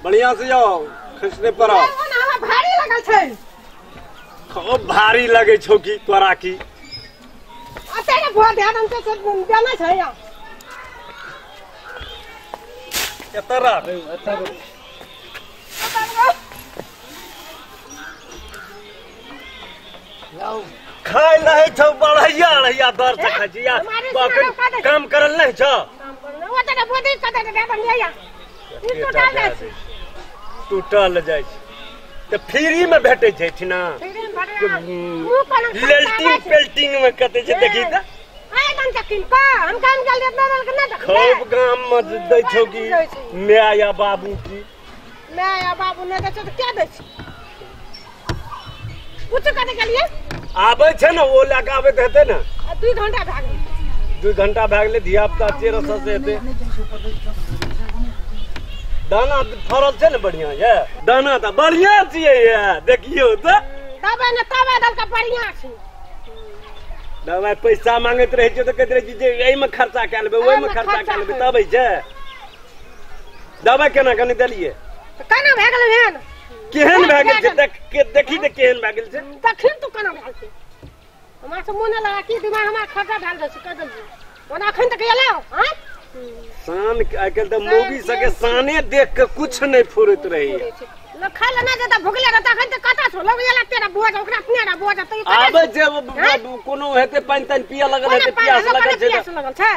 बढ़िया से जाओ खसने पर आओ। हमरा भारी लगल छै। खूब भारी लगे छौ की तोरा की? अते ने भोर ध्यान हम से जाना छै या। एतऽ रख। खाय रहै छौ बढ़ैया अढ़ैया दर से खाइ छी या काम करल नहि छौ? काम करल ओते ने बोदी कते ने दे या। ई टूटल जाइ छै। टूटल जाइ छै तऽ फ्री में भेटै छै ठिना। लेल्टिंग पेल्टिंग में कते छै देखी तऽ। आय दन चकिन पा हम काम गेल इतना दल के ना देखबै। खूब गाम में दै छौ की my या बाबू की? My या बाबू नै दै छौ तऽ के दै छै? पूछ कते गेलियै? आबै छै ने ओ लए कऽ आबैत हेतै ने। 2 घंटा भए गेलै। 2 घंटा भए गेलै धिया पुता चेरस से हेतै। दाना फरल छै ने बढ़िया ये? दाना तऽ बढ़िया छियै ये देखियौ तऽ। दबाइ ने तबे दलका बढ़िया छै। दबाइ पैसा मांगैत रहै छियै तऽ कहैत रहै छी जे एहिमे खर्चा कए लेबै ओहिमे खर्चा कए लेबै तब होइ छै। दबाइ केना कनि देलियै? तऽ केना भए गेलै एहन? केहन भए गेल छै? देख के देखी तऽ केहन भए गेल छै। देखिन तू केना भए गेल छै। हमरा से मोन लगा की दिमाग हमरा खर्चा ढाल दै छै कह देलियै। ओना अखन तक एलै हँ? शान आइ काल्हि तऽ मौगी सबके शाने देख के कुछ नहि फुरैत रहैया। लोग खाय लए नहि देता भुखले रहता अखन तक कतऽ छौ? लोग एला तेरा बोझ ओकरा तेरा बोझ तऽ आबै छै कोनो हेतै पानि तानि पियऽ लगल हेतै पियास लगल छै। पियास लगल छै।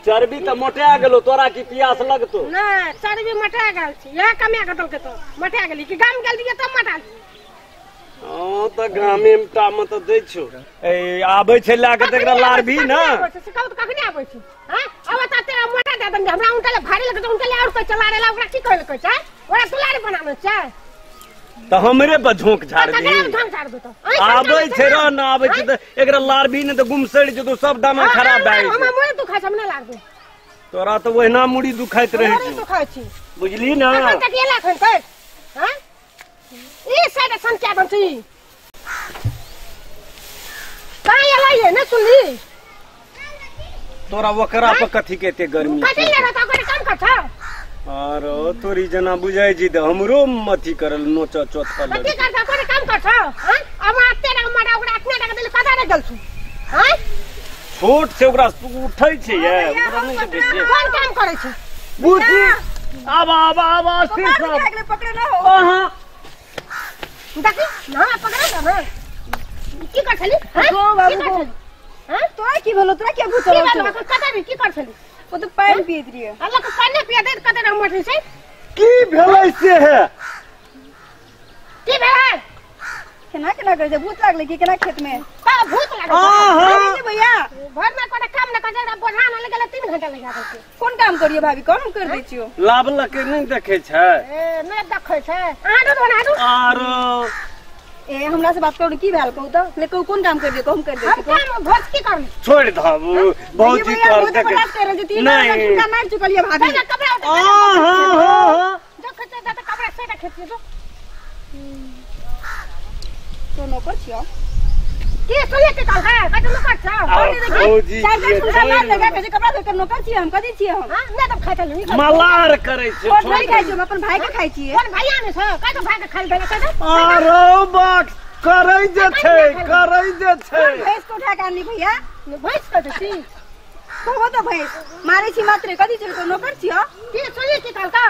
चर्बी तऽ मोटा गेलो तोरा की पियास लगतो? नहि चर्बी मोटा गेल छै इएह कमाए कऽ देलकै तऽ मोटा गेली कि गाम गेल रहियै तब मोटा गेली। हँ तऽ गामे टा मे तऽ दै छौ। ए आबै छै लए कऽ तऽ एकरा लारबी ने। से कहू तऽ कखने आबै छै? हँ आब तऽ तेरा मोटा दए देन हमरा उनका ले भारी लगतै उनका ले और कोइ चला रहला ओकरा की कहै छै? ओकरा दुलारी बनाबै छै। तऽ हमरे पर झोंक झाड़ दी। आबै छै रह ना आबै छै तऽ एकरा लारबी ने तऽ गुमसड़ि जेतौ सब दाना खराब भए जेतौ। हमरा मुड़ी दुखाइ छै हम नहि लारबै। तोरा तऽ ओहिना मुड़ी दुखाइत रहै छै। दुखाइ छै बुझली ना? अखन तक एला अखन तक हँ ई साइड सन क्या बन छी कहाँ एलै ये नहि सुनली? तोरा ओकरा पर कथी के एते गर्मी? कथी ले रहता ओकरे काम कर छौ? आरो तोरी जना बुझाइ छी तऽ हमरो अथी करल नोच चोथल। कथी कर छौ? ओकरे काम कर छौ? हँ अब तेरा मरा ओकरा अपने टका देले कता नहि गेल छु? हँ छोट छै ओकरा उठै छै ये ओकरा नहि देखै छियै। कोन काम करै छै? बुझी आब आब आब अस्थिर सब पकड़े न हो। अहाँ देखी ना पकड़े ना की कर छली? गो बाबू गो। हां तोरा की भेलो? तोरा के भूत चलौ छौ? कते भी की कर छली? ओ तऽ पानि पीत रहियै। अल्लाह के पानि पिया दे कते रंग मटरी छै। की भेलै से है? की भेलै? केना केना करै छै? भूत लागलै की केना खेत में? का भूत लागल? हां भैया भर में कोनो काम न कर बोझा न लगल 3 घंटा लगा देलकै। कोन काम करियो भाभी? कोन हम कर दै छियो? लाभ के नहीं देखै छै। ए नहि देखै छै। अहाँ दूध बना दू। आरो ए हमरा से बात करू की भेल कहू तऽ? ले कहू कोन काम कर दियो? कहू हम कर दै हम काम भोज की करबै? छोड़ दहु भौजी कर देख। नहीं झुमका मार चुकल ये भाभी। कपड़ा हां हां हां देखै छै तऽ कपड़ा से रखै छियो। तो नौकर छियो की सुने के कहल है? कत नौकर छौ? भौजी चार चार झुमका मार लगा के कपड़ा धोकर नौकर छियै हम। कथी छियै हम? हां नहि तऽ खाइ छली मलार करै छै। छोट नहीं खाइ छियै हम अपन भाई के खाइ छियै। कोन भाई आने छौ? कत भाई के खाइ देले कत? आरो बाक करै जे छै करै जे छै। भैंस के उठा के आनली भैया। भैंस के छी कहबो तऽ भैंस मारै छी मात्रे। कथी छै तो नौकर छियो? की सुने के कहल का?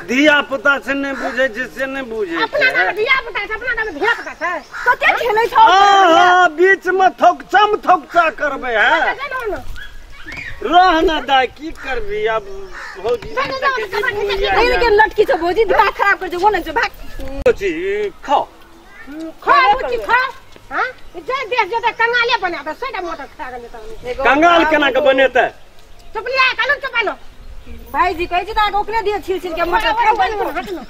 धिया पुता से नहीं बुझे छै से नहीं बुझे। अपना नाम धिया पुता छै अपना नाम धिया पुता छै। कते खेलै छौ? हां बीच में थोकचम थोकचा करबै है। रह ना दाय की करबी अब भौजी। नहीं के लटकी छौ भौजी दिमाग खराब कर छौ ने भाग। भौजी खा खा भौजी खा। हां जे देश जे कंगाले बना दे सेटा मोटर खा गेलै त कंगाल केना के बनेतै? चुप लिया कालू चुपालो। भाईजी कहै छै तऽ ओकरे दियौ छील छील के मटर खाउ।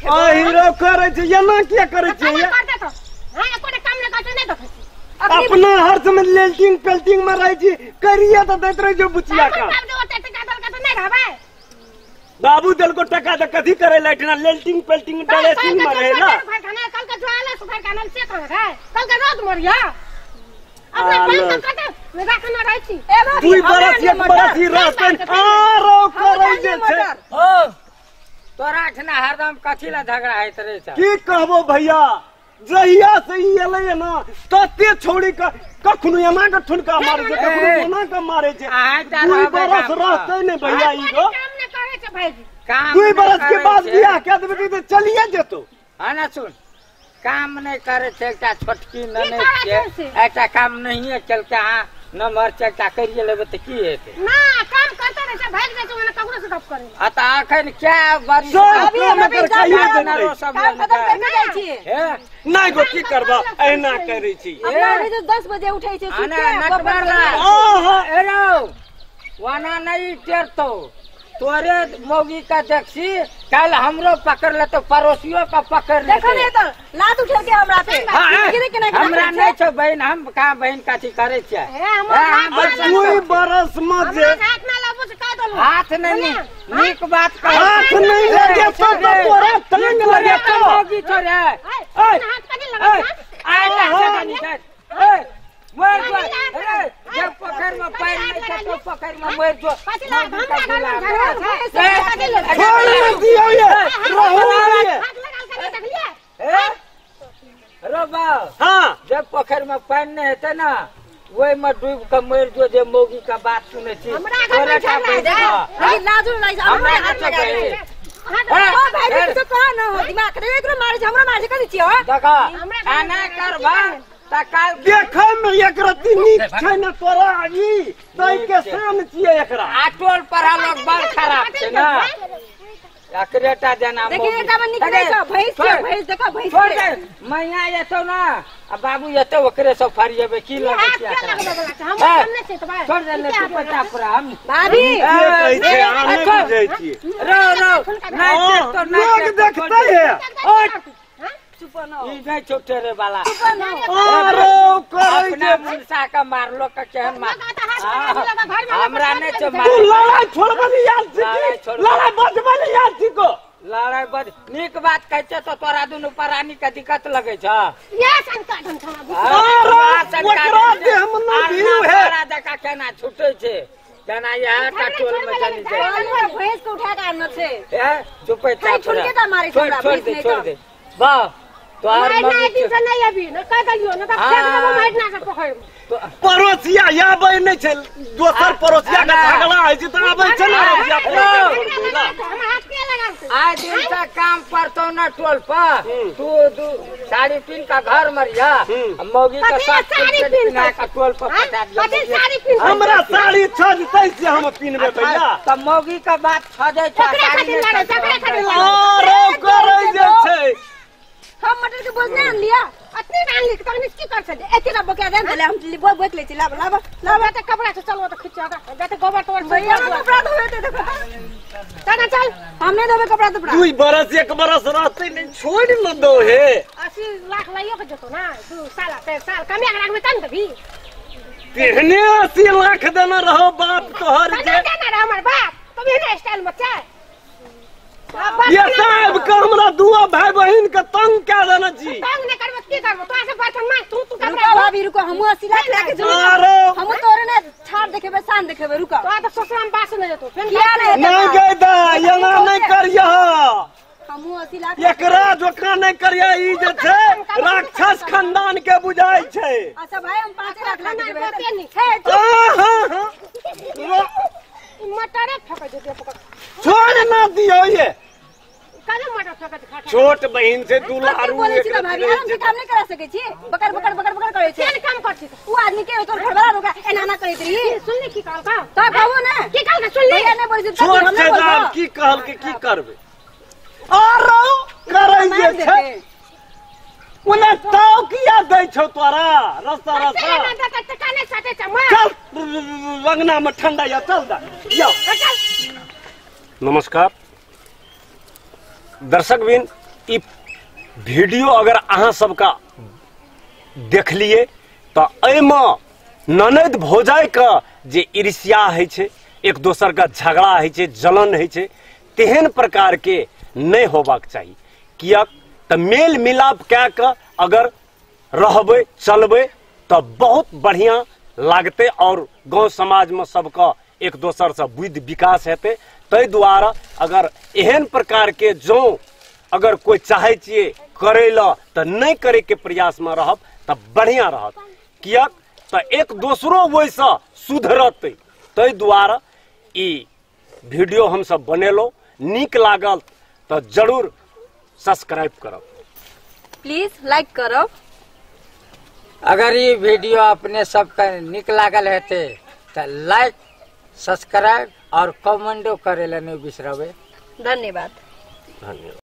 आ हीरो करै छै एना किया करै छै? करतै तऽ हां एको काम नहि करतै नहि देखै छी। अपना हर समय लेल्टिंग पेल्टिंग में रहै छी करिए तऽ दैत रहै छै बुचिया का। बाबू देलको टका तऽ कथी करै ला एठना लेल्टिंग पेल्टिंग ड्रेसिंग में रहे ना। कल के ज्वाला सुखार के आनल से कहाँ है? कल के रोज मरिया अपना बैंक के कते रखने रहै छी। 2 बरस 1 बरस ही रहतै आरो करै जे छै। तोरा ठना हरदम कथी ला झगड़ा होइत रहे छै? की कहबो भैया, जहिया से ई एलै ना तते छोड़ी के कखनो एना के ठुनका मारे छै, कखनो एना के मारे छै। 2 बरस रहतै नै भैया ई गो। काम नै करै छै भाईजी। काम 2 बरस के बाद बियाह कए देबै त चलिए जेतो। हां ना सुन, काम नै करै छै एकटा छोटकी ननैद छै, एकटा काम नहिए केलकै। अहाँ नम्बर एकटा करिए लेबै त की हेतै? ना काम करते रहै छै, भागि जाइ छै, ओना ककरो से गप करै। आ त अखन क्या बरिस अभी सब काम खत्म करने जाइ छी। नै गो की करबा, एना करै छी। अपना जे 10 बजे उठै छै सुते ए रौ वाना नै टेरतो तोरे मौगी का देखसी कल हमरो पकड़ लेतो, पड़ोसियों का पकड़ लेतो। देखो ने तो लात उठल के हमरा पे। हमरा नै छौ बहिन, हम कहां बहिन काथी करै छियै? 2 बरस में जे हाथ ना लगबो से कह देलु। हाथ नै नीक बात कह, हाथ नै लगे तो तोरा तंग लगे तो मौगी छोड़े। हाथ कथी लगै? आइ त ए मर जो, अरे जब पकड़ में पैर नहीं छै तो पकड़ में मर जो। छोड़ दियो ये रहू ये हाथ लगा के देखलिए। ए रबा, हां जब पोखर में पानी नहीं हेतै ना ओइ में डूब के मर जो। जे मौगी का बात सुनै छी हमरा घर में झगड़ा है, लाजो नहीं हमरा हाथ लगा ओ भाई तो कह न हो दिमाग रे, एकरो मारे छै हमरा मारे छै कथि छियै? देखा एना करबा त काल देखै में एक रत्ती नीक छै न तोरा ई तै के शान छियै एकरा। आ टोल पर लोग बड़ खराब छै ना, एकरेटा जना देखी एकटा में निकलै छै भैंस छै, भैंस देखो भैंस छोड़ दे। मैया एतौ ना आ बाबू एतौ, ओकरे सब फरिएबै की लगै छै? हम हम नै छै त भाई छोड़ दे ले तू पता पर हम भाभी के कहै छै? अहाँ नै बुझै छियै। रो रो नै तो नै लोग देखतै है। चुप न ई नै छोटे रे वाला। अरे करै अपना मुनसा के मारलो के केहन मार हमरा नै छौ मार। तू लड़ाई छोड़बनी यार छी, लड़ाई बजबनी यार छी को लड़ाई बज नीक बात कहै छै तो तोरा दुनू प्राणी के दिक्कत लगै छ। ये संका ढंग अरे ओकरा देह में न भीड़ है, तोरा देखा केना छुटै छै केना इएह टा टोल में चली छै। भैंस के उठा के आनल छै। ए चुपै छोड़ के मारे छै हमरा, छोड़ दे छोड़ दे वाह तोहर मम्मी दिन से नहीं अभी न कह देलियो न त फेंक देबो मारि ना से पोखर में। पड़ोसिया आबै नै छै, दोसर पड़ोसिया के झगड़ा होइ छै त आबै छै ना। हम हाथ के लगाल आइ दिन से काम पड़तो ना टोल पर, तू 2 साड़ी पिन का घर मरिया मौगी के साथ साड़ी पिन का टोल पर पटा दिया। कथी साड़ी पिन? हमरा साड़ी छ जतै से हम पिनबे भैया। त मौगी के बात छ जाइ छै साड़ी खातिर लड़े, खातिर लड़े। अरे करै जे छै हम मटर के बोझ नहीं आन लिया, अतनी आन ली तखन की कर छले? एते ना बका दे देले हम बोझ बोझ ले छी। लाब लाब लाब त कपड़ा से चलो त खिचा जाते गोबर तोबर भैया कपड़ा धोवे दे देखो चल चल हम नहीं धोवे कपड़ा तोपड़ा। 2 बरस 1 बरस रहतै नहीं छोड़ न दो हे। 80 लाख लाइयो के जतो ना 2 साल 3 साल कमे के राखबे तन तभी तेहने 80 लाख देना रहो बाप तोहर जे देना रहो हमर बाप तभी ना स्टाइल में छै। ये साहब के हमरा दुआ भाई बहिन के तंग कै देना छी। तंग नै करबो की करबो? तोरा से बर्तन मांग तू तू रुको भाभी रुको, हमहु 80 लाख लाके जरूर हमहु तोरे ने छाड़ देखेबे शान देखेबे। रुको तोरा त ससुराल में बास नै जेतो फेन किया नै नै गई दा एना नै करियह। हमहु 80 लाख एकरा जोका नै करियह, ई जे छै राक्षस खानदान के बुझाई छै। अच्छा भाई हम 5 लाख लाके देबै। हां हां मटरे फेकै छै पकड़ छोड़ ना दियो ये काहे मटर फेकै छै? छोट बहिन से दुलारू बोलै छी त भाभी आराम से काम नै करा सकै छी, बकर बकर बकर बकर करै छै। केन काम कर छी? उ आदमी के तोर घरवाला रोका एना ना करैत रही। सुनली की कहल का? त कहबो ना की कहल का? सुनली भैया नै बोलै छी छोट छै दाम की कहल के की करबै? आरो करै जे छै ओना ताव किया दै छौ तोरा रस्ता रस्ता चल अंगना में ठंडा या चल दा या। नमस्कार दर्शक बिन, ई वीडियो अगर अहाँ सबका देखलिए तो एहिमे ननद भौजाई के जे ईर्ष्या होइ छै, एक दोसर के झगड़ा होइ छै, जलन होइ छै, तेहन प्रकार के नहीं होबाक चाही। किएक तऽ मेल मिलाप कए कऽ अगर रहबै चलबै तऽ बहुत बढ़िया लागतै और गाँव समाज में सबके एक दोसरसँ बुद्धि विकास हेतै। ताहि दुआरे अगर एहन प्रकारके जँ अगर कोइ चाहै छियै करै लए तऽ नहि करैके प्रयासमे रहब तऽ बढ़िआँ रहत, किएक तऽ एक दोसरो ओहिसँ सुधरतै। ताहि दुआरे ई वीडियो हमसब बनेलहुँ, नीक लागल तऽ जरूर सब्सक्राइब करब, प्लीज लाइक करब। अगर ये वीडियो अपने सबके निक लागल हेतै तऽ लाइक सब्सक्राइब और कमेंटो करे ला नहीं बिसरबे। धन्यवाद। धन्यवाद।